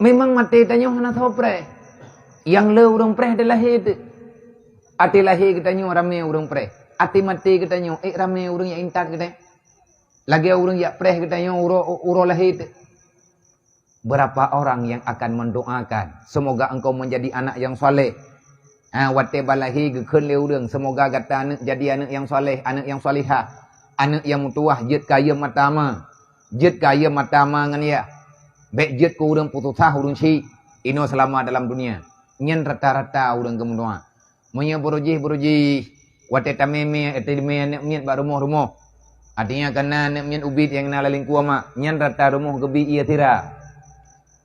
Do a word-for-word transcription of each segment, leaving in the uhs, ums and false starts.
Memang maté tanyoe hana soe preh. Nyang le ureuëng preh di lahé teuk. Até lahé geutanyoe ramé ureuëng preh. Até maté geutanyoe ék ramé ureuëng nyang intat geutanyoe. Lagée ureuëng jak preh geutanyoe uroe, uroe lahé teuk. Berapa orang yang akan mendoakan, "Semoga engkau menjadi anak yang saleh." Ha, watée balahé geukheun lé ureuëng, "Semoga gata aneuk jadi aneuk yang saleh, aneuk yang salihah, aneuk yang meutuwah jeuet keu ayeuem mata ma, jeuet keu ayeuem mata ma ngon yah. Bék jeuet keu ureuëng peususah ureuëng syiek, inoe seulama dalam dunia." Nyan rata-rata ureuëng geumeudoa. Meunyoe beurujih-beurujih, watée tamé-mé, tamé aneuk miet bak rumoh-rumoh, artinya kana aneuk miet ubit nyang na lam lingkue mak, nyan rata rumoh geubi ié sira.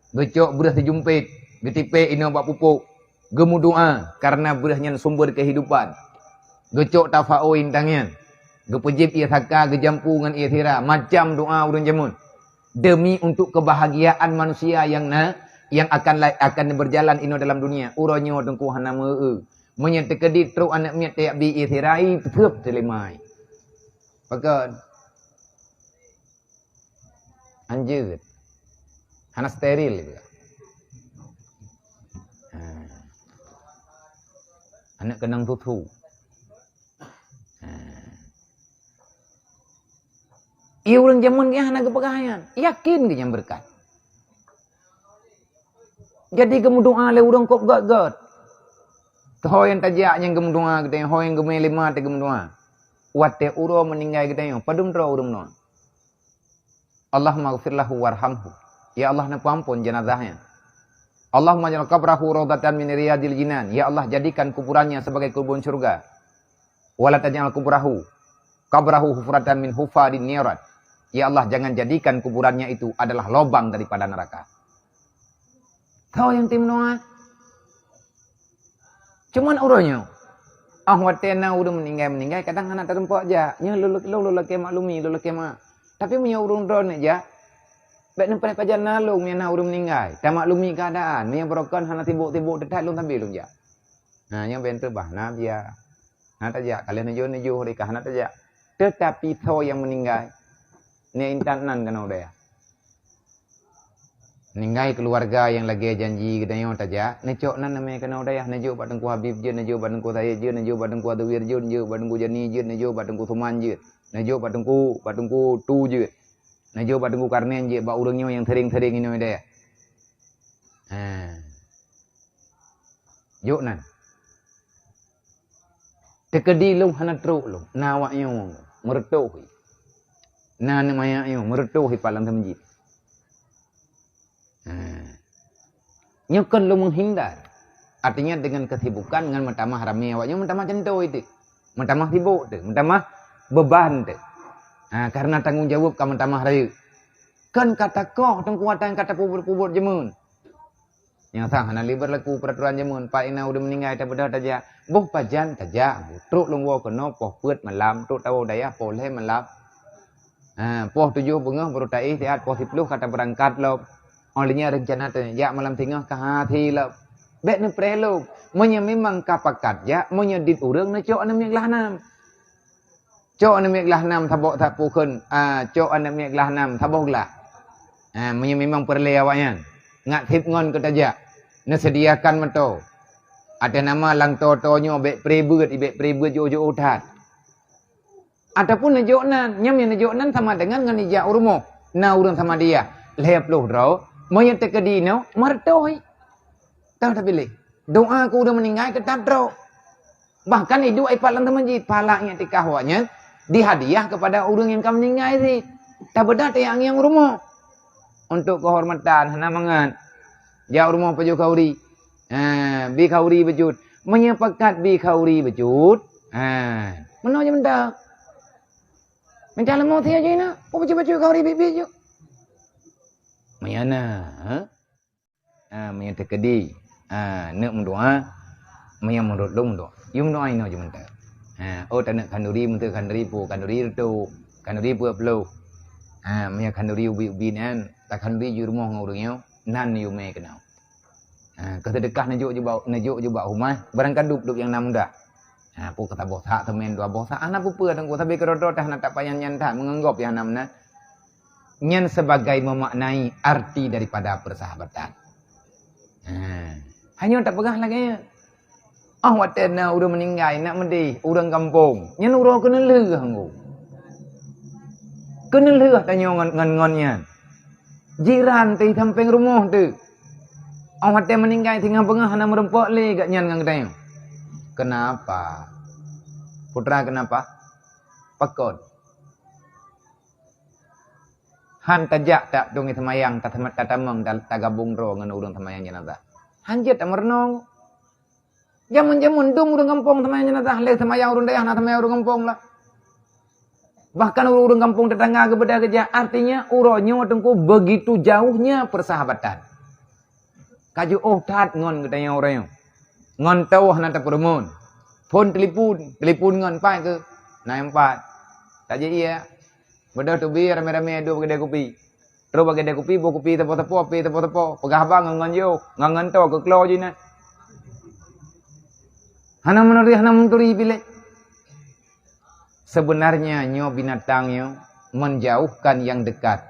Geucok breueh sijumpét, geutipék inoe bak pupuk, geumeudoa, karena breueh nyan sumber kehidupan. Geucok tafaul intan nyan, geupeujép ié saka, geujampu ngon ié sira, macam doa ureuëng jameun. Demi untuk kebahagiaan manusia yang na, yang akan la-, akan berjalan inoe dalam dunia. Uroe nyoe teungku hana meu-eu. Meunyoe teukeudi trok aneuk miet tajak bi ié sira, i, teutheup teulimai. Pakon? Anjeut. Hana steril juga. Ha. Aneuk keunong susu. Ha. Ié ureuëng jameun nyan hana geupeugah nyan. Yakin geuh nyan beureukat. Jadi geumeudoa lé ureuëng kok gét-gét. Ho nyang tajak nyang geumeudoa geutanyoe, ho nyang geumé lima teuh geumeudoa. Watée uroe meuninggai geutanyoe, padum droe ureuëng meudoa. "Allahumma ghfir lahu warhamhu." Ya Allah, neupeuampon jenazah nyan. "Allahumma ja'al qabrahu raudhatan min riyadil jinan." Ya Allah, jadikan kuburannya sebagai kebun syurga. "Wala taj'al kubrahu, qabrahu hufratan min hufarin nirat." Ya Allah, jangan jadikan kuburannya itu adalah lobang daripada neraka. Ho nyang teumeunua. Cuman uroe nyoe, ah, watée na ureuëng meuninggai-meuninggai, kadang hana teurumpok jak. Nyoe lôn, lôn, lôn lakée maklumi, lôn lakée ma. Tapi meunyoe ureuëng droeneuh jak, bék neupreh pajan na lôn meunyoe na ureuëng meuninggai. Tamaklumi keuadaan, meunyoe beurokon hana sibok-sibok teutat lôn sabe lôn jak. Nah, nyoe ben teubah na biya. Hana tajak, ka lheueh neujôh-neujôh rika hana tajak. Teutapi soe nyang meuninggai, nyoe intat nan keunoe dayah. Meuninggai keuluwarga nyang lagée janji geutanyoe tajak, neucok nan namé keunoe dayah, neujôk bak Teungku Habib jeuet, neujôk bak Teungku Sayed jeuet, neujôk bak Teungku Adawir jeuet, neujôk bak Teungku Jani jeuet, neujôk bak Teungku Suman jeuet, neujôk bak Teungku, bak Teungku Tu jeuet, neujôk bak Teungku Karnen jeuet, bak ureuëng nyoe nyang sering-sering inoe dayah. Ha. Jôk nan. Teukeudi lôn hana trok lôn, na awak nyoe meureutoh hi. Na aneuk manyak nyoe meureutoh hi pat lam teumeujieb. Ha. Nyoe kon lôn meuhindar. Artinya dengan kesibukan ngon meutamah ramé awak nyoe meutamah cantoi teuh. Meutamah sibok teuh, meutamah beuban teuh. Ha, karena tanggong jaweueb ka meutamah rayeuk. Kon ka takoh teungku atan ka tapubot-pubot jameun. Nyang sah hana lé beurlaku peuraturan jameun, pat na ureuëng meuninggai tabeudôh tajak, boh pajan tajak, trok lôn woe keunoe poh peuet malam, trok tawoe dayah poh lhée malam. Ha, poh tujoh beungoh baru taéh siat poh siplôh ka tabeurangkat lom. Óh lheueh nyan reuncana tajak malam singoh ka hase lom. Bék neupreh lom. Meunyoe memang ka pakat jak, meunyoe dit ureuëng neucok aneuk miet glah nam. Cok aneuk miet glah nam saboh sapukheun, a, cok aneuk miet glah nam saboh glah. A, meunyoe memang peureulée awaknyan, ngat seb ngon keu tajak, neuseudiakan meuto. Ateueh nama lam toe-toe nyoe bék pré beuet, bék pré beuet jiôh-jiôh that. Ataupun neujok nan, nyan nyang neujok nan sama dengan ngon ijak u rumoh, na ureuëng sama dia, lhée ploh droe, meunyoe teukeudi inoe, meureutoh. Teuh tapiléh. Doa keu ureuëng meuninggai teutab trok. Bahkan iduek ipat lam teumeujieb, pahala iktikaf awaknyan dihadiah keupada ureuëng nyang ka meuninggai cit. Tabeudôh tajak ngieng u rumoh. Untuk keuhormatan hana mangat. Jak u rumoh pajoh khauri. Ha, bi khauri bacut. Meunyoe pakat bi khauri bacut. Ha, meunoe jeuet mantong. Meucah leumo sia jih na, peue bacut-bacut khauri biet-biet jih. Meunyoe na, ha? Ha, meunyoe teukeudi, ha, neuk meudoa, meunyoe meunurot lôn meudoa. Yue meudoa inoe jeuet mantong. Ha, oh, taneuk khanduri, meunteuk khanduri, peue khanduri reutôh, khanduri peuet ploh. Ha, meunyoe khanduri ubit-ubit nyan, takhanduri jih rumoh ngon ureuëng nyoe, nan yue mé keunoe. Ha, keu seudeukah neujok jubak, neujok jubak humah, barangkadup-dup nyang na mudah. Ha, peue keu saboh sak, seumén dua boh sak, hana peue-peue teungku, sabe keudroe-droe teuh hana tapayan nyan that, meunganggop nyang hana meunan. Nyan sebagai memaknai arti daripada persahabatan. Ha. Hanyoe tapeugah lagée nyan. Oh watée na ureuëng meuninggai nak meudeh ureuëng gampông, nyan uroe keuneulheueh anggô. Keuneulheueh tanyoe ngon, ngon, ngon nyan. Jiran teuh sampéng rumoh teuh. Oh watée meuninggai singoh beungoh hana meurumpok lé gak nyan ngon geutanyoe. Kenapa? Putra kenapa? Pakon? Han tajak tak dong seumayang, tatamong, tagabong droe ngon ureuëng seumayang jenazah. Han jeuet tameurunoe. Jameun-jameun dong ureuëng gampông seumayang jenazah, lé seumayang ureuëng dayah na seumayang ureuëng gampông lah. Bahkan ureuëng gampông tetangga geubeudôh geujak, artinya uroe nyoe teungku begitu jauhnya persahabatan. Ka jiôh that ngon geutanyoe uroe nyoe. Ngon toh na tapeureumeun. Phon telepon, telepon ngon pat keuh. Na nyang pat. Tak jeuet iya. Beudôh teubiet ramé-ramé duek bak keudè kupi. Trok bak keudè kupi, boh kupi teupô-teupô, pi teupô-teupô. Peugah haba ngon, ngon jiôh, ngon, ngon toh keu klo jih nyan. Hana meunuri, hana meuturi piléh. Sebenarnya nyoe binatang nyoe menjauhkan yang dekat,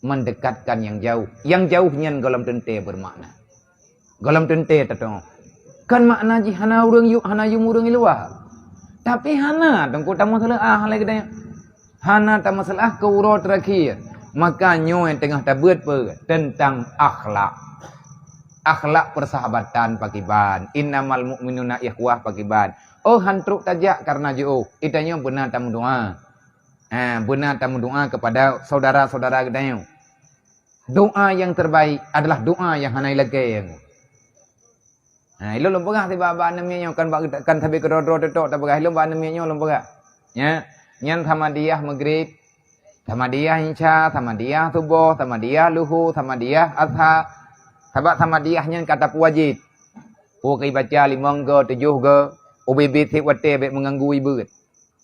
mendekatkan yang jauh. Yang jauh nyan gohlom teuntée bermakna. Gohlom teuntée teutoh. Kan makna jih hana ureuëng yum, hana yum ureuëng luwa. Tapi hana teungku tameuseuleuah lé geutanyoe. Hana tameuseuleuah keu uroe terakhir. Maka nyoe nyang teungoh tabeuet peue tentang akhlak. Akhlak persahabatan pakiban. Innamal mu'minuna ikhwah pakiban. Oh han trok tajak karena jiôh. Geutanyoe beuna tameudoa. Ha, beuna tameudoa kepada saudara-saudara geutanyoe. Doa yang terbaik adalah doa yang hana ilakée. Ha, ilôn lôn peugah sibak bak aneuk miet nyoe kan bak, kan sabe keudroe-droe teutok tapeugah ilôn bak aneuk miet nyoe lôn peugah. Nya, nyan samadiyah maghrib, samadiyah isya, samadiyah suboh, samadiyah luhu, samadiyah asha. Sabab samadiyah nyan ka tapeuwajéb. Peue keu ibaca limong go, tujoh go, ubé-bé seb watée bék meuganggu ibeuet.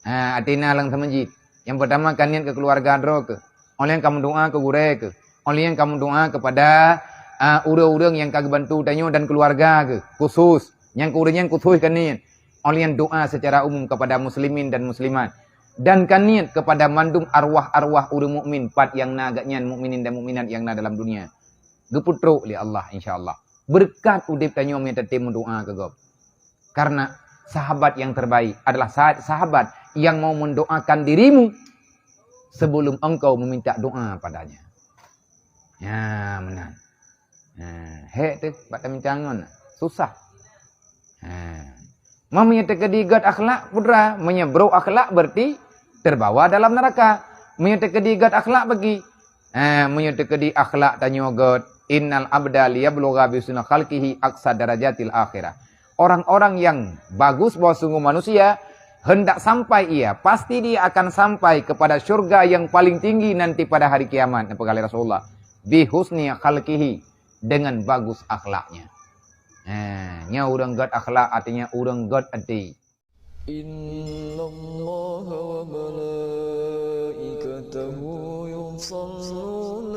Ha, até na lam seumajid. Nyang peurtama ka niet keu keuluwarga droe keuh. Óh lheueh nyan ka meudoa keu gurée keuh. Óh lheueh nyan ka meudoa keupada, a, ureuëng-ureuëng nyang ka geubantu tanyoe dan keuluwarga keuh. Khusos. Nyang keu ureuëng nyan khusos ka niet. Óh lheueh nyan doa secara umum kepada muslimin dan muslimat. Dan ka niet kepada mandum arwah-arwah ureuëng mukmin pat nyang na geuhnyan mukminin dan mukminat nyang na dalam dunia. Geupeutrok lé Allah, insya Allah. Beureukat udeb tanyoe meunyoe tatem meudoa keu gob. Karena sahabat yang terbaik adalah sa-, sahabat yang mau mendoakan dirimu sebelum engkau meminta doa padanya. Ya, meunan. Ha, hék teuh bak taminta ngon. Susah. Ha. Meunyoe teukeudi gét akhlak, putra, meunyoe brok akhlak berarti terbawa dalam neraka. Meunyoe teukeudi gét akhlak bagi. Ha, meunyoe teukeudi akhlak tanyoe gét, innal abda liyablugha bi husni khalqihi aqsa darajatil akhirah. Orang-orang yang bagus bahwa sungguh manusia hendak sampai ia, pasti dia akan sampai kepada syurga yang paling tinggi nanti pada hari kiamat, peugah lé Rasulullah. Bi husni khalqihi, dengan bagus akhlaknya. Ha, nyoe ureuëng gét akhlak artinya ureuëng gét até. Innallaha wa malaikatahu yusalluna